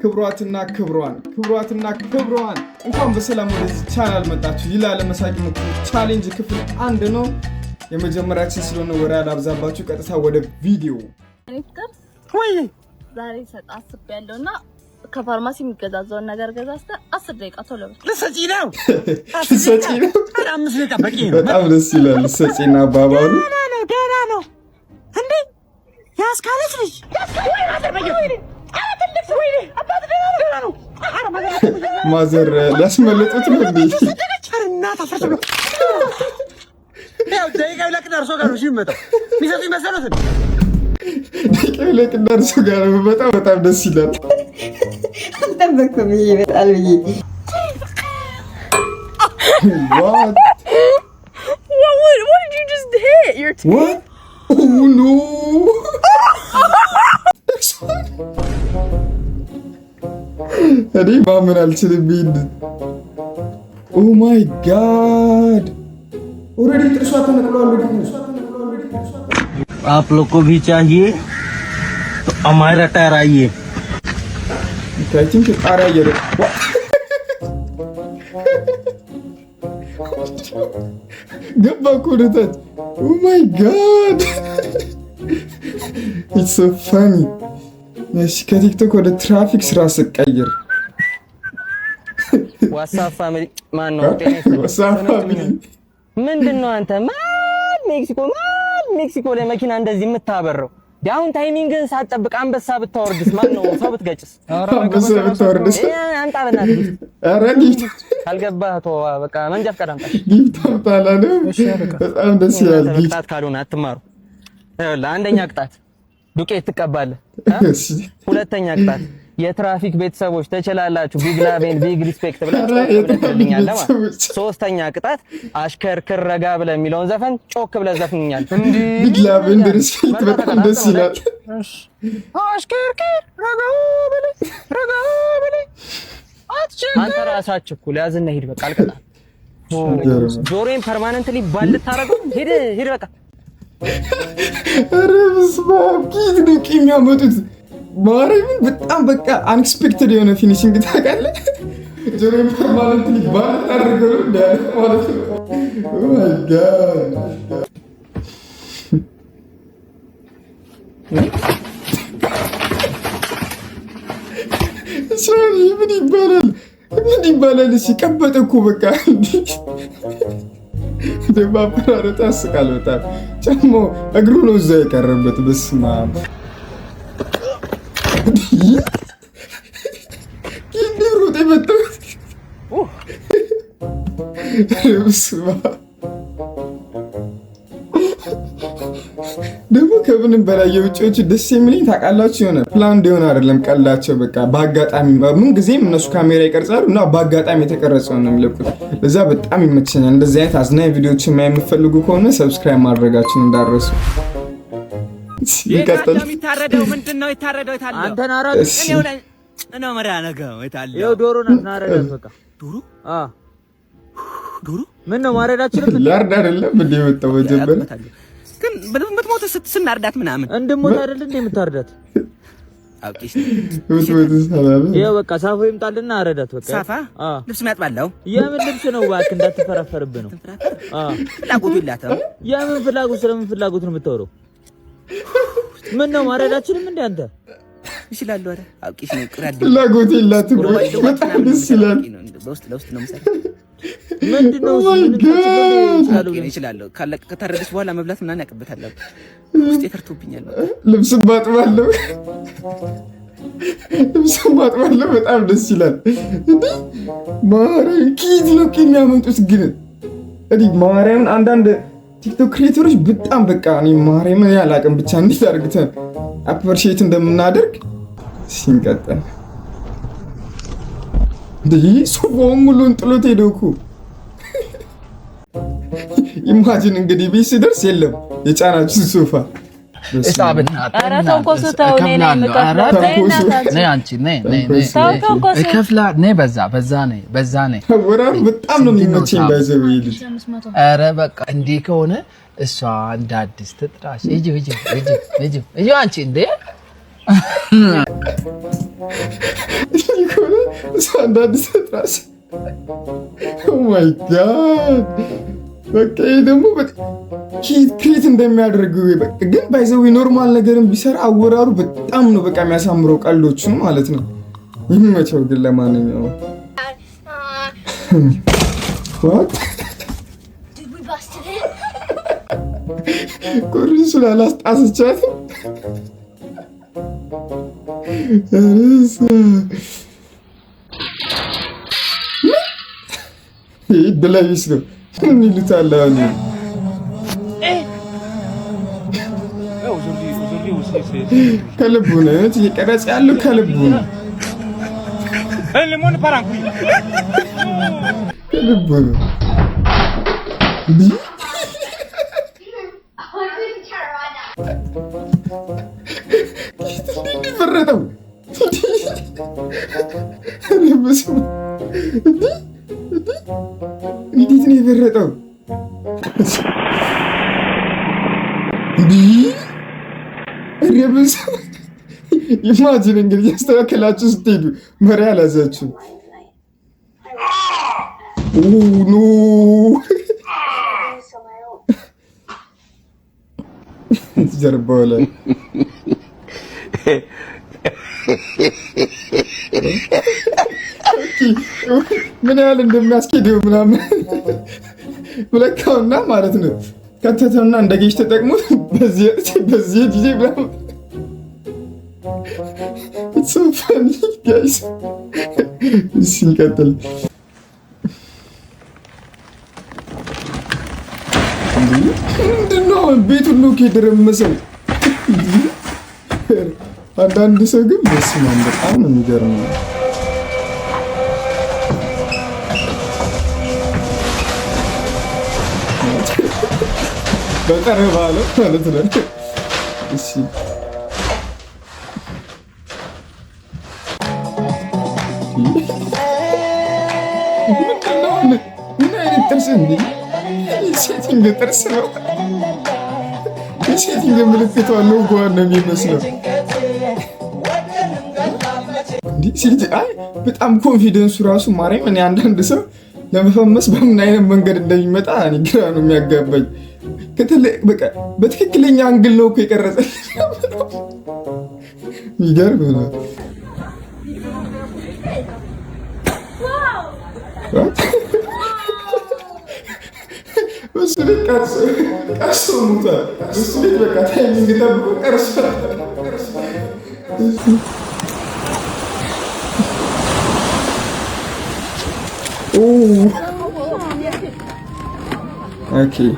ክቡራትና ክቡራን፣ ክቡራትና ክቡራን፣ እንኳን በሰላም ወደዚህ ቻናል መጣችሁ። ይህ ላለመሳቅ ይሞክሩ challenge ክፍል አንድ ነው። የመጀመሪያችን ስለሆነ ወሬ አላብዛባችሁ፣ ቀጥታ ወደ ቪዲዮ። እኔ ፍቅር ዛሬ ሰጥ አስቤያለሁ እና ከፋርማሲ የሚገዛዘውን ነገር ገዛዝተህ 10 ደቂቃ ቶሎ በል። ልትሰጪ ነው? ልትሰጪ ነው? ኧረ 5 ደቂቃ በቂ ነው። በጣም ደስ ይላል። ልትሰጪና አባባሉ። ደህና ነው፣ ደህና ነው። እንዴ ያስካለች ልጅ ወይ mother በየ ኧረ ትልቅ ሰው ወይኔ አባት ደህና ነው፣ ደህና ነው። ኧረ mother mother ሊያስመልጡት ነው እንዴ? ሰደደች። ኧረ እናት አፈርስ ብሎ ያው ደቂቃ ይለቅና እርሶ ጋር ነው እሺ የሚመጣው። የሚሰጡኝ መሰሎት እንዴ? ደቂቃ ይለቅና እርሱ ጋር ነው። በጣም በጣም ደስ ይላል። አልጠበቅኩም ይሄ ይመጣል ብዬ። What? What did you just hit? Your teeth? What? Oh no! እኔ ማመን አልችልም። ይሄን oh my God, already ጥርሷ ተነቅሏል። आप लोग को भी चाहिए तो हमारा टायर आइए। I think ጣሪያ እየረ ገባ እኮ ወደ ታች። Oh my God, it's so funny። እሺ ከቲክቶክ ወደ ትራፊክ ስራ ስቀይር What's up family ማን ነው? ጤና ይስጥልኝ። What's up family? ምንድን ነው አንተ ማል ሜክሲኮ ማል ሜክሲኮ ላይ መኪና እንደዚህ የምታበረው? አሁን timing ን ሳትጠብቅ አንበሳ ብታወርድስ? ማን ነው ሰው ብትገጭስ? አንበሳ ብታወርድስ? አንጣ በእናትህ gift። ኧረ gift። ካልገባህ ተወው፣ በቃ መንጃ ፈቃድ አምጣ። Gift አምጣ አላለም። በጣም ደስ ይላል። Gift። ቅጣት ካልሆነ አትማሩ። ይኸውልህ አንደኛ ቅጣት ዱቄት ትቀባለህ። እሺ። ሁለተኛ ቅጣት የትራፊክ ቤተሰቦች ትችላላችሁ፣ big love and big respect ብለህ ኧረ ጮክ ብለህ የትራፊክ ትልኛለህ ማለት ነው። ቤተሰቦች። ሶስተኛ ቅጣት አሽከርክር ረጋ ብለህ የሚለውን ዘፈን ጮክ ብለህ ዘፍኛል። Big love and respect በጣም ደስ ይላል። አሽከርክር ረጋ ብለህ ረጋ ብለህ አንተ ራስህ አትቸኩል፣ ያዝና ሂድ። በቃ አልቀጣም። ጆሮዬን permanently ባልታረገው ሂድ ሂድ በቃ። ኧረ በስመ አብ፣ ከየት ነው የሚያመጡት? ማርያምን በጣም በቃ unexpected የሆነ finishing ታውቃለህ። ጆሮዬን permanently ባልታረገው ነው እንዳለ ማለት ነው። Oh my God. Sorry, ምን ይባላል? ምን ይባላል? እሺ ቀበጠ እኮ በቃ። ደግሞ አፈራረጡ ያስቃል በጣም። ጫማው እግሩ ነው እዛ የቀረበት። በስመ አብ እንዲህ ሮጥ የመጣው። በስመ አብ። ደግሞ ከምንም በላይ የውጭዎቹ ደስ የሚለኝ ታውቃላችሁ፣ የሆነ ፕላን እንዲሆን አይደለም ቀልዳቸው። በቃ በአጋጣሚ ምን ጊዜም እነሱ ካሜራ ይቀርጻሉ እና በአጋጣሚ የተቀረጸውን ነው የሚለቁት። ለዛ በጣም ይመቸኛል። እንደዚህ አይነት አዝናኝ ቪዲዮዎችን ማየት የምትፈልጉ ከሆነ subscribe ማድረጋችሁን እንዳትረሱ። ይቀጥል። የሚታረደው ምንድን ነው? የታረደው የታለው? አንተን አራድ እሺ። እኔው ነኝ ነው መራነገው የታለው? ይኸው ዶሮ ናት፣ ናረዳት በቃ። ዶሮ? አ። ዶሮ። ምን ነው ማረዳችንም? ላርድ አይደለም እንደ የመጣው መጀመሪያ? ያውቅበታል። ግን ብትሞት ስናርዳት ምናምን እንድሞት አይደል እንደ የምታርዳት? አውቄሽ። ብትሞት ሰላም። ይኸው በቃ ሳፋ ይምጣልና አረዳት በቃ። ሳፋ? አ። ልብስ የሚያጥባለው። የምን ልብስ ነው እባክህ፣ እንዳትፈራፈርብህ ነው። አ። ፍላጎቱ የላትም። የምን ፍላጎት? ስለምን ፍላጎት ነው የምታወራው? ምን ነው ማረዳችንም እንደ አንተ? ይችላሉ። ኧረ አውቄሽ ነው ቅር ያለኝ። ፍላጎት የላትም። በጣም ደስ ይላል። በውስጥ ለውስጥ ነው የምሰራው። ምንድን ነው? Oh my ምንም God. አውቄ ነው እችላለሁ። ካለቀ ከታረደች በኋላ መብላት ምናምን ያውቅበታል። ውስጤ ፈርቶብኛል። በቃ። ልብስ ባጥባለሁ፣ ልብስ ባጥባለሁ። በጣም ደስ ይላል። እንዲህ ማርያም ከየት ነው የሚያመጡት ግን? እኔ ማርያምን አንዳንድ ቲክቶክ creator ኦች በጣም በቃ እኔ ማርያምን ያላቅም ብቻ እንዴት አድርግተን appreciate እንደምናደርግ። ሲንቀጠል እንዲህ ሶፋውን ሙሉን ጥሎት ሄደው እኮ። Imagine እንግዲህ ቤት ሲደርስ የለም የጫናችሁ ሶፋ። ኧረ ተንኮሱ ተው፣ እኔ ነኝ የምከፍለው። ተይ እናታችን። ነይ አንቺ ነይ ነይ ነይ። ተው ተንኮሱ። እከፍልሃለሁ። ነይ በዛ በዛ ነይ በዛ ነይ። ወራሩ በጣም ነው የሚመቸኝ። By the way ልጅ ኧረ በቃ እንዲህ ከሆነ እሷ እንደ አዲስ ትጥራሽ። ሂጂ ሂጂ ሂጂ ሂጂ ሂጂ አንቺ እንዴ። ከሆነ እሷ እንደ አዲስ ራስ። Oh my God፣ በቃ ይሄ ደግሞ create እንደሚያደርገው ግን by the way normal ነገርን ቢሰራ አወራሩ በጣም ነው በቃ የሚያሳምረው ቀልዶቹን ማለት ነው። ይመቸው ግን ለማንኛውም። What? Did we busted it? ኮርኒሱን አላስጣስቻትም። ርስ ይህ ድለቢስ ነው። ምን ይሉታል አሁን? ከልቡ ነው እየቀረጸ ያለው፣ ከልቡ ነው፣ ከልቡ ነው። እንዲህ እንዲፈረጠው እንዴት ነው የፈረጠው? እንዲህ ረብስ። Imagine እንግዲህ ያስተካከላችሁ ስትሄዱ መሪ አላዛችሁ። No፣ ጀርባው ላይ። ምን ያህል እንደሚያስኬደው ምናምን ብለካውና ማለት ነው። ከተተውና እንደ gauge ተጠቅሞ በዚህ በዚህ ጊዜ ምናምን። It's so funny, guys። እሺ እንቀጥል። ምንድን ነው አሁን ቤቱን ነው የደረመሰው? አንዳንድ ሰው ግን በስመ አብ በጣም ነው የሚገርመው። በቀረባ አለው ማለት ነው። እሺ፣ ምንድን ነው? ምን አይነት ጥርስ እንዲ setting ጥርስ ነው? የ setting ምልክቷ ሎጎዋን ነው የሚመስለው። አይ በጣም confidence ኡ ራሱ ማርያም። እኔ አንዳንድ ሰው ለመፈመስ በምን አይነት መንገድ እንደሚመጣ እኔ ግራ ነው የሚያጋባኝ። በቃ በትክክለኛ angle ነው እኮ የቀረጸ። የሚገርም ነው። እሱ ቤት ቀርሶ ሞቷል። እሱ ቤት በቃ timing ጠብቆ ቀርሷል። Okay፣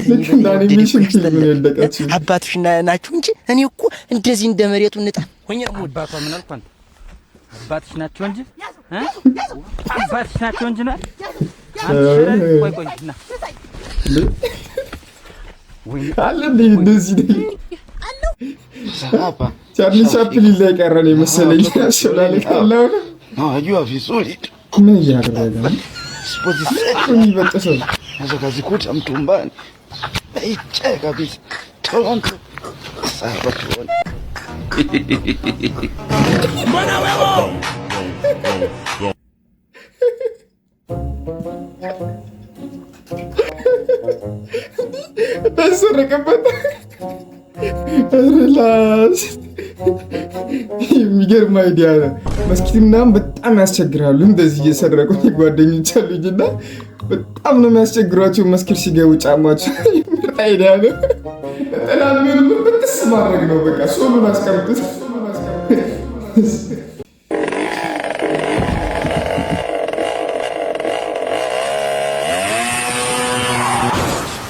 ልክ እንደ አኒሜሽን ፊልም ነው የወደቀችው። አባትሽ ናችሁ እንጂ እኔ እኮ እንደዚህ እንደ መሬቱ ንጣ ሆኜ ነው። አባቷ ምን አልኩ? አንተ አባትሽ ናቸው እንጂ እ? አባትሽ ናቸው እንጂ ና አንተ ሸረሪት፣ ቆይ ቆይ ና። አለ እንደ እንደዚህ ቻርሊ ቻፕሊን ላይ ቀረን የመሰለኝ። አሸላለሁ። Nawajua vizuri tu. ምን እያደረገ ነው? የሚበጥሰው Naweza kazikuta mtumbani. Naicheka kabisa. Toronto. Sasa tuone. እንዳይሰረቅበት relax። የሚገርም idea ነው። መስጊድ ምናምን በጣም ያስቸግራሉ። እንደዚህ እየሰረቁ ጓደኞች አሉኝ እና በጣም ነው የሚያስቸግሯቸው መስጊድ ሲገቡ ጫማቸው። ምርጥ idea ነው። ነጠላ የሚሆን ምን ብጥስ ማድረግ ነው። በቃ sole ኡን አስቀምጡት።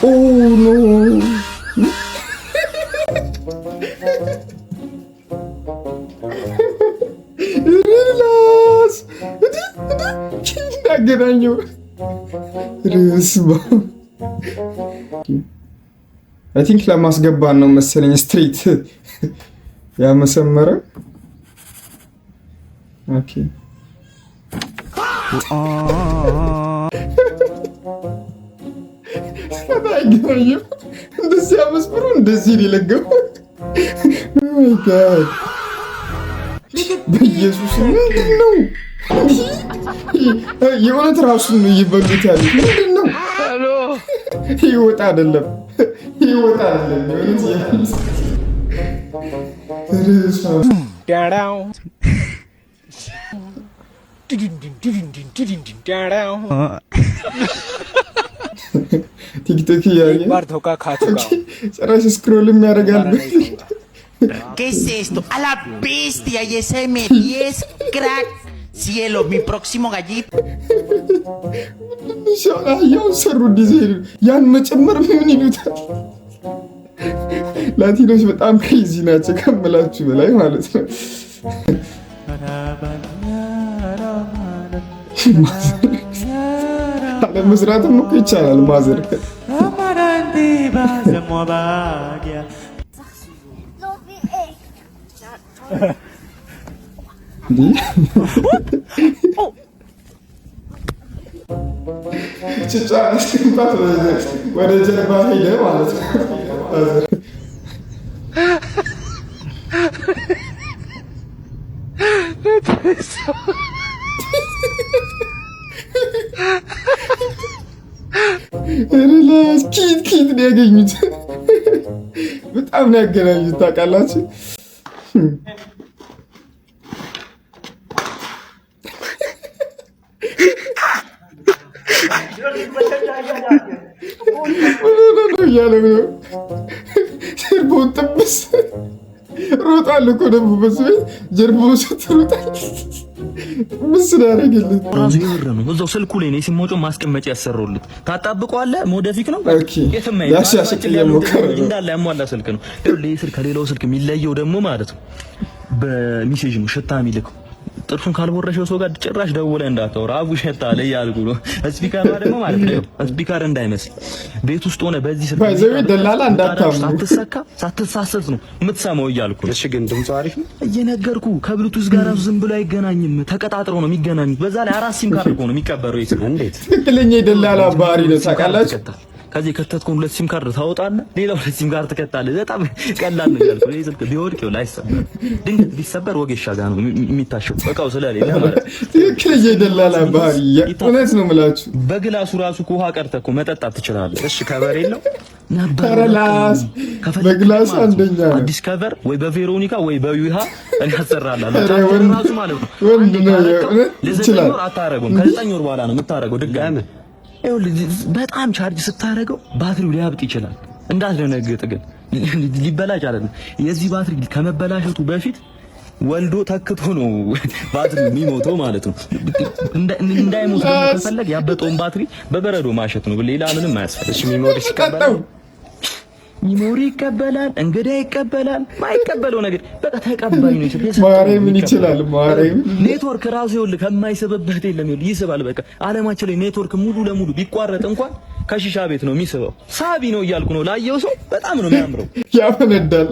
Oh no፣ relax እንዳገናኘው ርስ። I think ለማስገባት ነው መሰለኝ straight ያመሰመረ። Okay፣ አይገናኝም። እንደዚህ አመስምሮ እንደዚህ ነው የለገመው። Oh my God! በኢየሱስ ምንድን ነው? የእውነት ራሱን ነው እየበሉት ያሉት። ምንድን ነው? ይህ ወጥ አይደለም። ይህ ወጥ አይደለም። የእውነት እየበሉት ርዕሷ። ቲክቶክ እያየ बार धोखा खा चुका हूँ। ጭራሽ scroll የሚያደርጋል። ¿Qué es esto? A la bestia y ese M10 crack. Cielo, mi próximo gallito. አህያውን ሰሩ ዲዛይን ያን መጨመር ምን ይሉታል? ላቲኖች በጣም crazy ናቸው ከምላችሁ በላይ ማለት ነው። Mother አለመስራትም እኮ ይቻላል። Mother። እንዲህ ጭጫ አስገባት ወደ ጀርባ ሄደ ማለት ነው። Mother። Relax ኪት ኪት ነው ያገኙት። በጣም ነው ያገናኙት ታውቃላችሁ። ምን ሆነ ነው እያለ ነው። ጀርባውን ጥብስ ሮጣል እኮ ደግሞ በሱ ቤት ጀርባውን ስትሮጣል ጥብስ ነው ያደረገለት። ራሱ የብር ነው። እዛው ስልኩ ላይ ነው የሲም ማውጫው ማስቀመጫ ያሰሩልት። ታጣብቀዋለህ። ሞደፊክ ነው። የትም አይሄድም። ሊያሻሽጥ እየሞከረ ነው። እንዳለ ያሟላ ስልክ ነው። ይኸውልህ ይህ ስልክ ከሌላው ስልክ የሚለየው ደግሞ ማለት ነው በ message ነው ሽታ የሚልከው። ጥርሱን ካልቦረሸው ሰው ጋር ጭራሽ ደውለህ እንዳታወራ አቡ ሸታ አለ እያልኩ ነው። Speaker ሯ ደግሞ ማለት ነው speaker እንዳይመስል ቤት ውስጥ ሆነ በዚህ ስልክ By the way ደላላ እንዳታምኑ። ሳትሰካ ሳትሳሰት ነው የምትሰማው እያልኩ ነው። እሺ፣ ግን ድምፁ አሪፍ ነው። እየነገርኩ ከብሉቱዝ ጋር ራሱ ዝም ብሎ አይገናኝም። ተቀጣጥረው ነው የሚገናኙት። በዛ ላይ አራት ሲም ካርድ እኮ ነው የሚቀበረው ይህ ስልክ። እንዴት? ትክክለኛ የደላላ ባህሪ ነው ታውቃላችሁ። ከዚህ የከተትከውን ሁለት ሲም ካርድ ታወጣለህ፣ ሌላ ሁለት ሲም ካርድ ትከታለህ። በጣም ቀላል ነው እያልኩ ነው። ይህ ስልክ ቢወድቅ ይኸውልህ አይሰበርም። ድንገት ቢሰበር ወጌሻ ጋር ነው የሚታሸው እቃው ስለሌለ ማለት ነው። ትክክለኛ የደላላ ባህሪ የእውነት ነው የምላችሁ። በ glass ኡ ራሱ እኮ ውሃ ቀርተህ እኮ መጠጣት ትችላለህ። እሺ፣ cover የለው? ነበር። ኧረ ላስ ከፈለክ በ glass ማለት ነው አንደኛ ነው። አዲስ cover ወይ በቬሮኒካ ወይ በዊሃ እኔ አሰራላለሁ። ኧረ ቻርጀር ወንድ ራሱ ማለት ነው ወንድ አንዴ ነው ካረከው የእውነት ለ9 ይችላል። ወር አታረገውም። ከ9 ወር በኋላ ነው የምታረገው ድጋሚ። ይኸውልህ በጣም charge ስታረገው ባትሪው ሊያብጥ ይችላል። እንዳትደነግጥ ግን ሊበላሽ አይደለም። የዚህ ባትሪ ከመበላሸቱ በፊት ወልዶ ተክቶ ነው ባትሪ የሚሞተው ማለት ነው። እንዳይሞት ደግሞ ከፈለግ ያበጠውን ባትሪ በበረዶ ማሸት ነው። ሌላ ምንም አያስፈልግም። እሺ፣ memory ሲቀበል? Memory ይቀበላል፣ እንግዳ ይቀበላል። ማይቀበለው ነገር በቃ ተቀባይ ነው። የሰጠውን ማርያምን ይቀበላል። ይችላል። ማርያምን። ኔትወርክ ራሱ ይኸውልህ ከማይስብበት የለም። ይኸውልህ ይስባል። በቃ ዓለማችን ላይ ኔትወርክ ሙሉ ለሙሉ ቢቋረጥ እንኳን ከሺሻ ቤት ነው የሚስበው። ሳቢ ነው እያልኩ ነው። ላየው ሰው በጣም ነው የሚያምረው። ያፈነዳል።